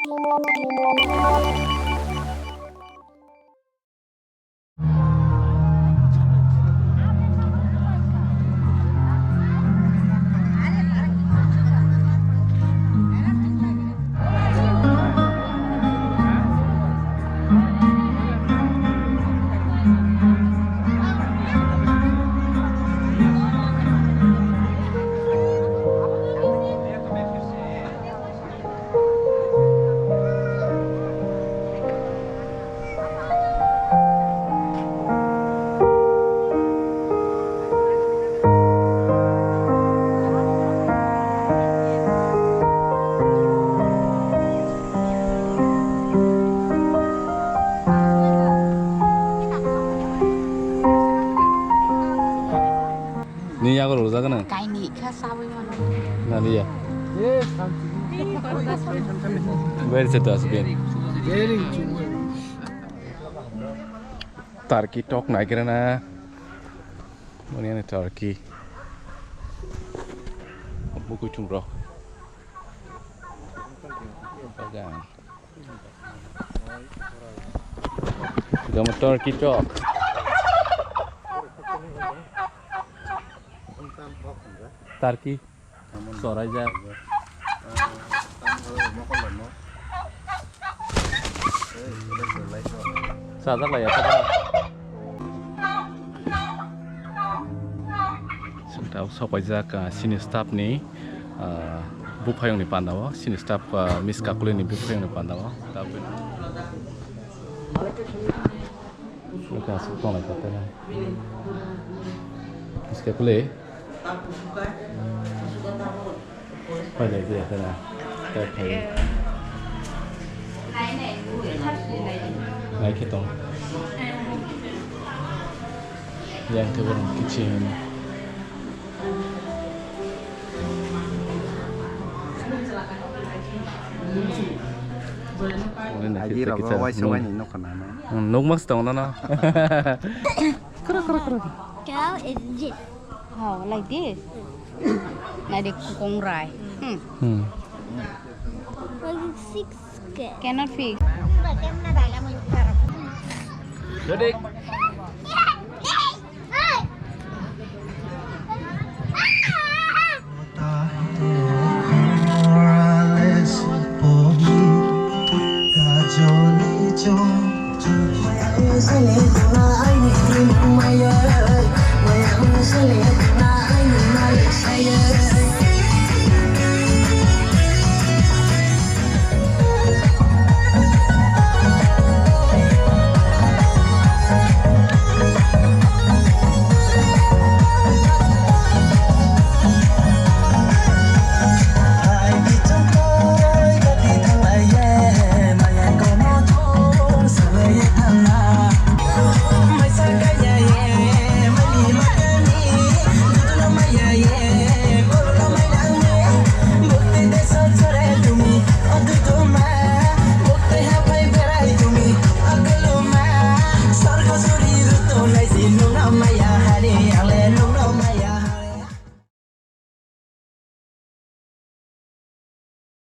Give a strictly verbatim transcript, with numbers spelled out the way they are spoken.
Ni yago rwjak gana? Kaini kha sabwi mano. Nani ya? Where is it has been? Turkey tok naigrana. Mani ani turkey. Bukui thum rok. Bagan. Gama turkey tok. Turkey. Soraijak. Sajak lai ya. Sengtao sopaijak, ah, sini staff ni, ah, buphayung ni panda o, sini staff, ah, Miss Kakuli ni buphayung ni panda o. Ika aswk tongnai kok tela. Miss Kakuli. Phai lai de tela. Phai. Nai khe tong. Yang khe borok kitchen. Aji rogo waisa waini nukha nana. Nukma se tong nana. Kra, kra, kra. How is this? How, like this? Like the kukong rai. Hmm. Hmm. Like six K. Cannot fix. Jadi.